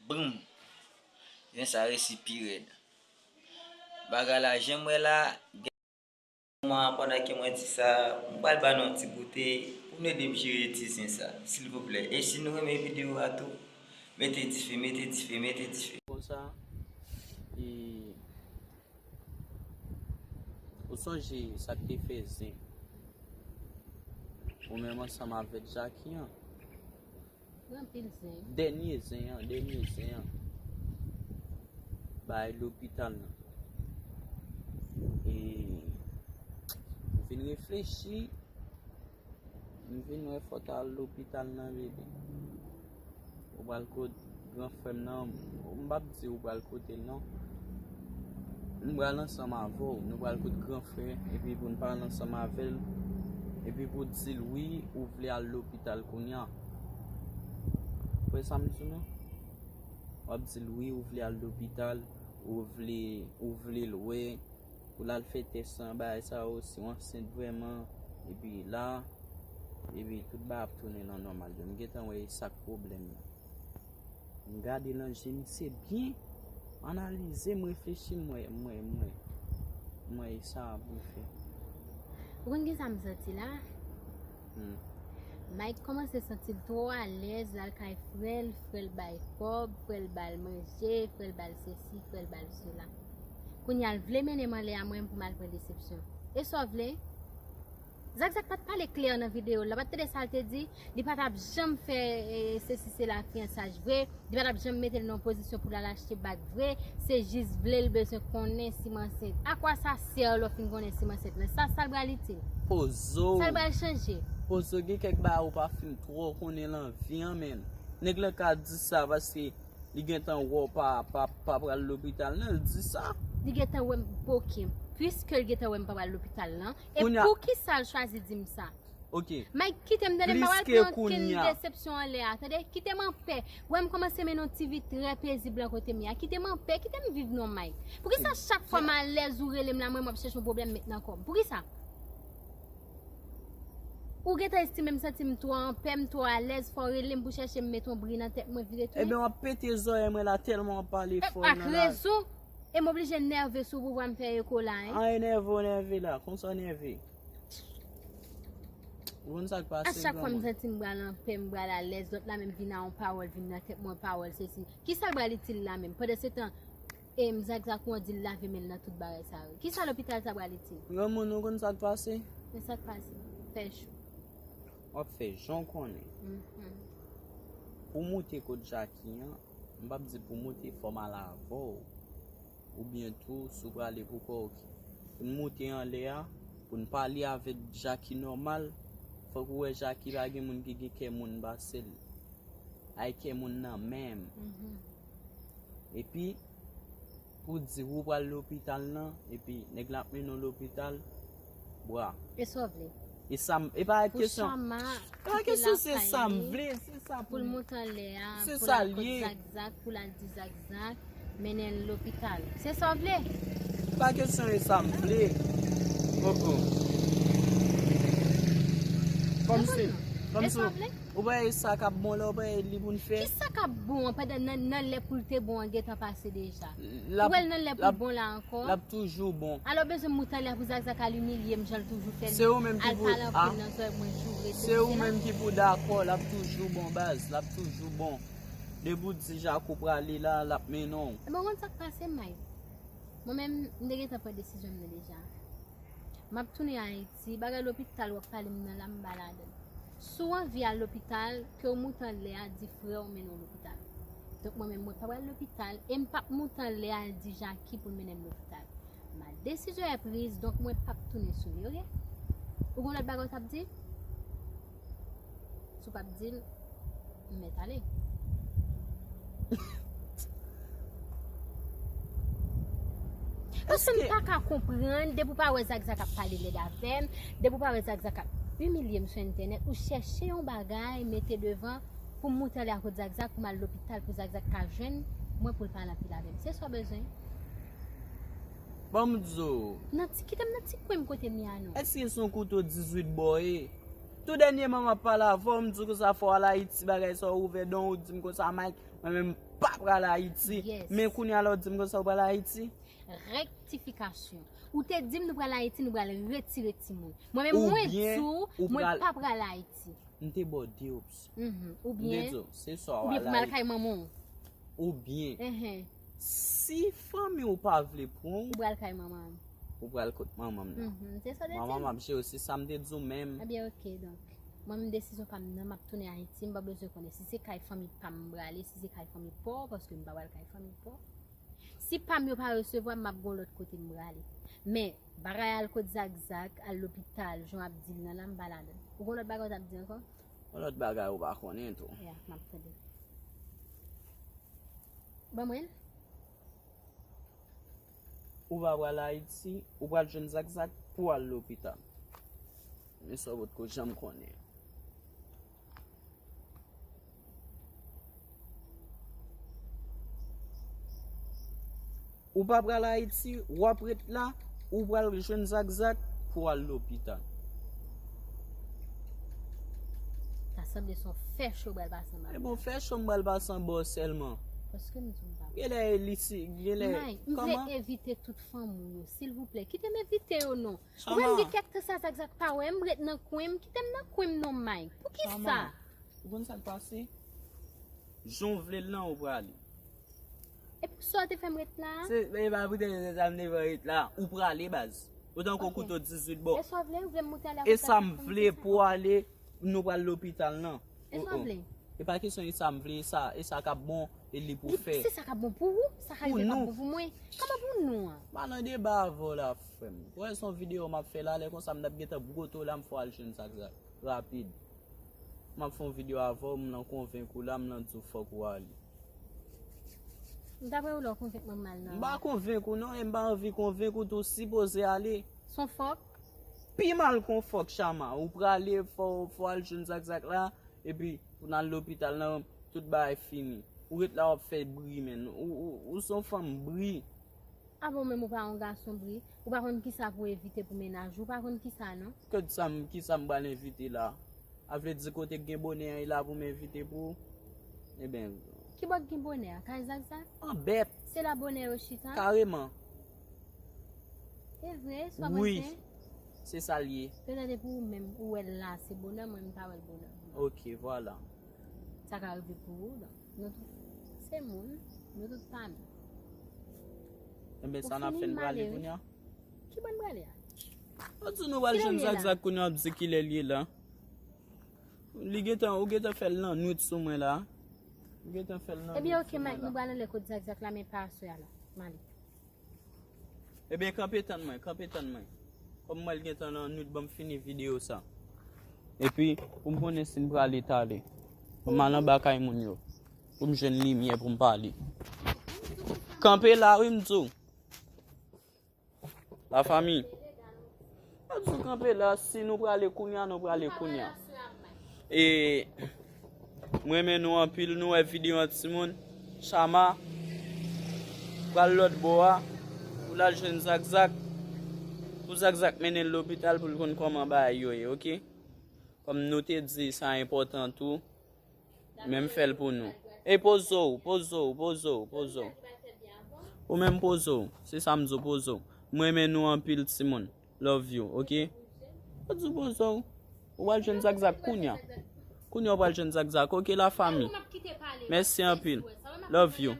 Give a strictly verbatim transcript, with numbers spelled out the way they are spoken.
Brim. Zen sa resi pi rèd. Bagay la, jan m wè la, gen moman pandan ke mwen di sa, m pral ba nou yon ti goute pou nou ede m jere ti zen sa, silvouplè. E si nou renmen videyo a tou, mete dife, mete dife, mete dife. Konsa, e, ou sonje sa k te fè zen ou menm ansanm avèk Jackie an? Gen anpil zen. Dènye zen an, dènye zen an. Bay lopital nan. E m vin reflechi, m vin wè fò w ta al lopital nan, bebe. Ou pral kot gran frè m nan, m p ap di ou pral kote l non. M pral ansanm avè w, nou pral kot gran frè, epi pou n pale ansanm avè l, epi pou di l wi, ou vle al lopital kounye a. Ou wè sa m di w non? W ap di l wi, ou vle al lopital, ou vle, ou vle l wè, pou l al fè tès an, bagay sa yo, si w ansent vrèman, epi la, epi tout bagay ap tounen nan nòmal. M gentan wè e sa k pwoblèm nan. M gade nan je misye byen, analize, m reflechi, m wè, m wè, m wè, m wè e sa pou l fè. Ou konn kisa m santi la? Hmm. Mike kòmanse santi l twò alèz, l al kay frè l, frè l bay kòb, frè l ba l manje, frè l ba l sesi, frè l ba l sela. Kounye a l vle mennen m anlè a mwen pou m al pran desepsyon. E sa w vle? Zakzak pa t pale klè nan videyo l la, w pa t tande sa l te di? Li pa t ap janm fè, e, sesi sela, fiyansaj vre, li pa t ap janm mete l nan yon pozisyon pou l al achte bag vre, se jis vle l bezwen konnen si m ansent. Akwasasè lè w fin konnen si m ansent lan? Sa, sa l pral itil? Pozo. Sa l pral chanje? Pozo, gen kèk bagay ou pa fin twò konnen lan vi an, menn. Nèg lan ka di sa paske li gentan wè w pa, pa, pa pral lopital nan, l di sa. Li gentan wè m, oke. Piske l gentan wè m pa pral lopital nan, e poukisa l chwazi di m sa? Ok. Mike, kite m tande, m pa pral pran okenn desepsyon anlè a, tande? Kite m anpè. Wè m kòmanse mennen yon ti vi trè pezib lan kote m ye a. Kite m anpè, kite m viv non, Mike. Poukisa chak fwa m alèz ou rele m la, mwen, m ap chèche yon pwoblèm met nan kò m? Poukisa? Ou gentan estime m santi m twò anpè, m twò alèz, fò w rele m pou chèche m met yon bri nan tèt mwen vire tounen? Ebyen, w ap pete zòrèy mwen la tèlman w ap pale fò nan la. Ak rezon, e m oblije nève sou pouvwa m fè eko la, en. An, e nève w nève la, konsa w nève. Ou konn sa k pase, granmoun? A chak fwa m santi m pral anpè, m pral alèz, lòt la menm vin a yon pawòl, vin nan tèt mwen, pawòl sesi. Kisa l pral itil la menm? Pandansetan, e m Zakzak ou an di l lave men l nan tout bagay sa yo. Kisa lopital sa pral itil? Granmoun, ou konn sa k pase? Men sa k pase. Fè jou. W ap fè jan w konnen. Mhm. Pou w moute kot Jackie an, m p ap di pou w moute, fò m al avè w. Oubyen tou, si w prale pou kò w, ok. Pou n moute anlè a, pou n pale avèk Jackie nòmal, fòk ou wè Jackie pa gen moun ki gen kè moun pase l. Ay kè moun nan menm. Mhm. Epi, pou di ou pral lopital nan, epi nèg la ap mennen w lopital, bra. E sa w vle? E sa m, e pa kesyon. Pou Chama, e pa kesyon se sa m vle, se sa pou l moute anlè a, pou l al kot Zakzak, pou l al di Zakzak mennen l lopital. Se sa w vle? Pa kesyon e sa m vle. Oh, oh. Kòmsi, kòmsi, ou pa wè sa k ap bon la, ou pa wè li pou n fè? Kisa k ap bon an pandan nan, nan lè pou l te bon an gentan pase deja? Ou wè l nan lè pou l bon la ankò? L ap toujou bon. Alò bezwen moute anlè pou Zakzak al imilye m jan l toujou fè l. Se ou menm ki pou, al pale anpil nan zòrèy mwen, joure, se ou menm ki pou dakò, l ap toujou bon, baz, l ap toujou bon. Depi w di Jackie w prale la, l ap mennen w. Ebyen, ou konn sa k pase, Mike? Mwen menm, m te gentan pran desizyon m nan deja. M ap tounen Ayiti, bagay lopital w ap pale m nan la, m pa ladan l. Si w anvi al lopital, ke w moute anlè a, di frè w mennen w lopital. Donk, mwen menm, mwen pa pral lopital, e m p ap moute anlè a, al di Jackie pou l mennen m lopital. Ma décision est prise, donk mwen p ap tounen sou li, oke? Ou gen lòt bagay w t ap di? Si w p ap di l, m mèt ale. Paske m pa ka konprann, depi w pa wè Zakzak ap pale lèd avè m, depi w pa wè Zakzak ap imilye m sou entènèt, ou chèche yon bagay mete devan pou m moute anlè a kot Zakzak, pou m al lopital, pou Zakzak ka jwenn mwen, pou l pale anpil avè m. Se sa w bezwen? Ban m di w. Nan ti, kite m nan ti kwen m kote m ye a non. Èske se yon kouto dizuit bò w ye? Tou dènyèman m ap pale avè w, m di w konsa fò w al Ayiti, bagay sa w ouvè don, ou di m konsa, Mike, mwen menm m pa pral Ayiti. Yes. Men kounye a la w di m konsa w pral Ayiti. Rektifikasyon. Ou te di m nou pral Ayiti, nou pral retire timoun. Mwen menm mwen di w, mwen pa pral Ayiti. M te ba w de opsyon. Mhm. M te di w, se swa w al Ayiti. Oubyen pou m al kay manman w. Oubyen, si fanmi w pa vle pran w, ou pral kay manman m. Ou pral kot manman m nan. Mhm, se sa w te di m. Manman m ap jere w, se sa m te di w menm. Ebyen, oke, donk, mwen menm desizyon pa m nan, m ap tounen Ayiti, m pa bezwen konnen si se kay fanmi pa m m prale, si se kay fanmi pa w, paske m pa pral kay fanmi pa w. Si pa m yo pa resevwa m, m ap gon lòt kote m prale. Men, bagay al kot Zakzak, al lopital, jan w ap di l nan la, m pa ladan. Ou gon lòt bagay w t ap di ankò? Yon lòt bagay ou pa konnen tou. Ya, m ap tande. Ban mwen l. Ou pa pral Ayiti, ou pral jwenn Zakzak pou al lopital. Men sa w potko janm konnen. Ou pa pral Ayiti, w ap ret la, ou pral jwenn Zakzak pou al lopital. Ta sanble se yon fè cho w pral pase anba m. E bon, fè cho m pral pase anba w sèlman. Paske m di w m pa. Genlè li si, genlè. Mike, m vle evite tout fanmi w yo, silvouplè. Kite m evite yo non. Ou menm gen kèk tan sa Zakzak pa wè m, m ret nan kwen m, kite m nan kwen m non Mike. Poukisa? Ou konn sa k pase? Jan w vle l lan, ou prale. E pou sa w te fè m ret la? Se, e pa poutèt se sa m te fè w ret la. Ou prale, baz. Otan ke w kouto dizuit bò. E sa w vle? Ou vle m moute ale avèk sa? E sa m vle pou w ale, nou pral lopital nan. E sa w vle? E pa kesyon e sa m vle, e sa, e sa k ap bon, e li pou fè. Se sa k ap bon pou ou, sa k ap bon pou mwen. Kòman pou nou an? M pa nan deba avè w la, frè m. Ou wè se yon videyo m ap fè la, lè konsa m t ap gentan bwote w la, m fè w al jwenn Zakzak. Rapid. M ap fè yon videyo avè w, m lan konvenk ou la, m lan di w fòk ou ale. Daprè ou la w konvenk mwen m al nan. M pa konvenk ou non, e m pa anvi konvenk ou tou, sipoze ale. Se yon fòk? Pi mal ke yon fòk, Chama. Ou prale, fò, fò w al jwenn Zakzak la, epi pou n al lopital nan, tout bagay fini. Ou ret la w ap fè bri, menn. Ou, ou, ou se yon fanm bri. A bon, menm ou pa yon gason bri? Ou pa konn kisa pou evite pou mennaj ou? Ou pa konn kisa non? Kot sa m, kisa m pral evite la? A vle di kote k gen bonè an, e la pou m evite pou ou? Eben. Ki bò k gen bonè a? Kay Zakzak? An bèt. Se la bonè yo chita? Kareman. E vre, sa w panse? Wi. Se sa l ye. Petèt e pou ou menm, ou wè l la, se bonè, mwen m pa wè l bonè. Ok, vwala. Sa ka rive pou ou, donk. Nou tout se moun, nou tout pa menm. Enben, sa n ap fè, n prale kounye a? Ki bò n prale a? Ou di nou pral jwenn Zakzak kounye a, w ap di kilè l ye la. Li gentan, ou gentan fè l nan nwit sou mwen la. Ou gentan fè l nan nwit sou mwen la. Ebyen, ok, Mike, nou pral anlè kot Zakzak la, men pa aswè a la. M ale. Ebyen, kanpe tann mwen, kanpe tann mwen. Kòm m wè l gentan nan nwit, ban m fini videyo sa. Epi, pou m konnen si n prale talè. Ban m al anba kay moun yo. Pou m jwenn limyè pou m pale. Kanpe la, wi, m di w. Lafanmi. Mwen di w kanpe la, si nou prale kounye a, nou prale kounye a. E, m renmen nou anpil, nou wè videyo an timoun. Chama pral lòt bò a, pou l al jwenn Zakzak, pou Zakzak mennen l lopital pou l konn kòman bagay yo ye, oke? Kòm nou te di, sa enpòtan tou. Men m fè l pou nou. Ey, poze w, poze w, poze w, poze w. Ou menm poze w. Se sa m di w, poze w. M renmen nou anpil, timoun. Love you, oke? Ou di w poze w. Ou pral jwenn Zakzak kounye a. Kounye a ou pral jwenn Zakzak, oke, lafanmi? Mèsi anpil. Love you.